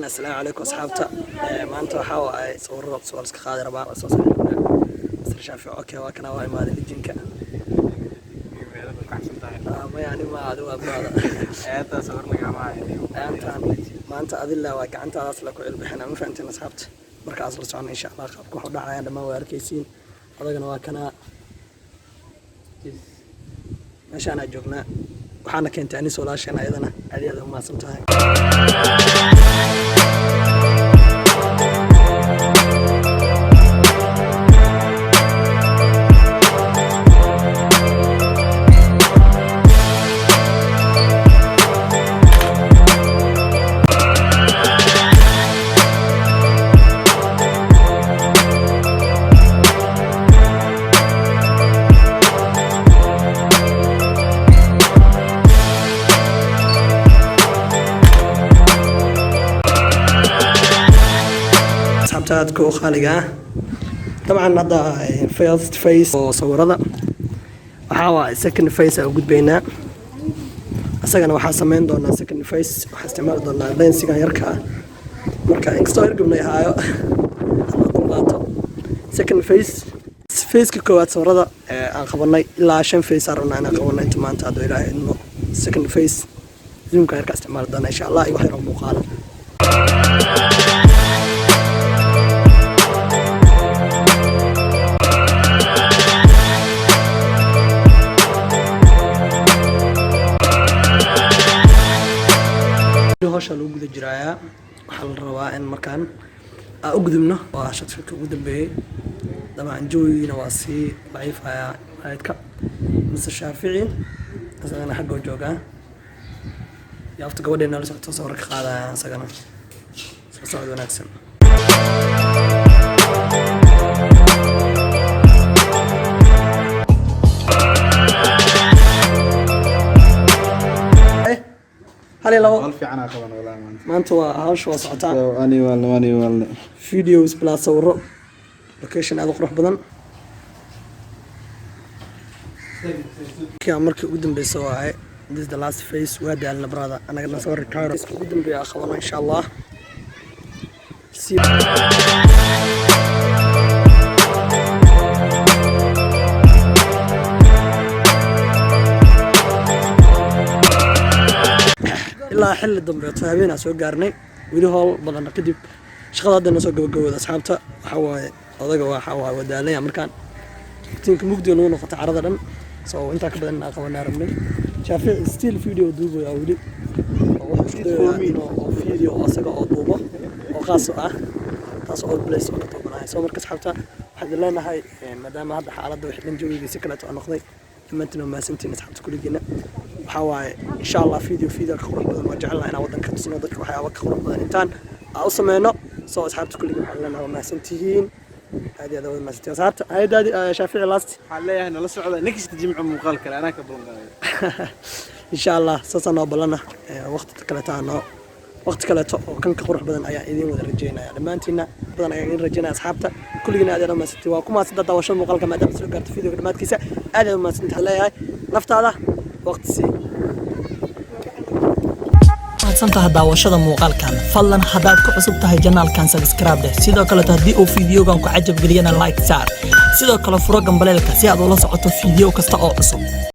Assalaamu calaykum, asxaabta. Maanta waxaa waaye sawirro waa iska qaadi rabaa, waa soo saarnaa. Mr. Shaafici, okay, waa kana, waa imaaday lijinka. Ma yani ma adi waa brother. Ayaantaan maanta adila waa gacantaadaas la ku cilbixina, ma fahanteen, asxaabta? Markaas la socona, insha Allah, qaabka wax u dhacayaan dhammaan waa arkaysiin. Odagana waa kanaa, meeshaanaa joognaa. Waxaana keentay anis walaasheen, ayadana aad iyo aad u mahadsan tahay. Asxaabta aadka u qaaliga ah, dabcan hadda first phase oo sawirada waxaa waaye, second phase aan u gudbaynaa. Isagana waxaa sameyn doonaa second phase, waxaa isticmaali doonaa lensigan yarka ah. Marka inkastoo yargabnay ahaayo, ama dulqaato. Second phase, phaseka koowaad sawirada ee aan qabanay, ilaa shan phase aan rabnaa inaan qabano inta maanta, hadduu Ilaahay idmo. Second phase zoomka yarka isticmaali doonaa, insha Allah, iyo wax yar oo muuqaala. Hawsha lagu guda jiraayaa, waxaa la rabaa in markaan aan u gudubno, waa shadka ugu dambeeyey. Dabcan jawigiina waa sii daciifayaa aydka. Mr. Shaafici isagana xagga u joogaa, yaafta gabadheena la socoto, sawir ka qaadaya isagana. Soo socod wanaagsan. Hal iyo labo. Hal fiican aa qaban walaa maanta. Maanta waa hawsha waa socotaa. Ani waalne, ani waalne. Videos plus sawiro, location aad u qurux badan. Markii ugu dambeysa waaye, this is the last phase. Waa daalna, brother, anaga na soo retire ugu dambeeya aan qabano, insha Allah. Ilaa xilli dambeeto habeenaa soo gaarnay, weli howl badanna kadib shaqada haddana soo gabagabooda. Asxaabta, waxaa waaye odaga waxa waaye waa daalanya markaan iftiinka mugdiga nagu noqota carada dhan. So intaa ka badan inaan qabanaa rabnay. Shaafici still video duubaya weli, oo wuxuu isku dayayaa inuu oo video asaga oo duubo oo qaas u ah taas all place oo ka duubanahay. So marka, asxaabta, waxaan idin leenahay, maadaama hadda xaaladda wixii dhan jawigiisa kaleeto oo noqday, dhammaantiin waa mahadsantihiin, asxaabta kuligiina. Waxaa waaye, insha Allah, video ka qurux badan waa jecelnahay inaan waddanka tusno dadka, waxyaaba ka qurux badan intaan aan u sameyno. So asxaabta kulligiin waxaan leenahay waa mahadsantihiin, aad iyo aad waa mahadsantihiin, asxaabta. Hayadaadi Shaafici, last. Waxaan leeyahay nala socda next Jimco muuqaal kale, anaa ka ballan qaaday. Insha Allah, saasaa noo ballana. Waqti kaleeto noo waqti kaleeto oo kan ka qurux badan ayaan idiin wada rajeynaya. Dhammaantiina badan ayaan idiin rajeynaya. Asxaabta kulligiina aad aad u mahadsantihiin. Waa ku mahadsantaa daawashada muuqaalka. Maadaama soo gaarto videoga dhammaadkiisa, aad aad u mahadsantahay. Leeyahay naftaada waqti sii. Mahadsantaha daawashada muuqaalkan. Fadlan haddaad ku cusub tahay channelkan, subscribe dheh. Sidoo kaleto haddii uu fiidiyogan ku cajab geliyana, like saar. Sidoo kale furo gambaleelka si aad ula socoto fiidiyo kasta oo cusub.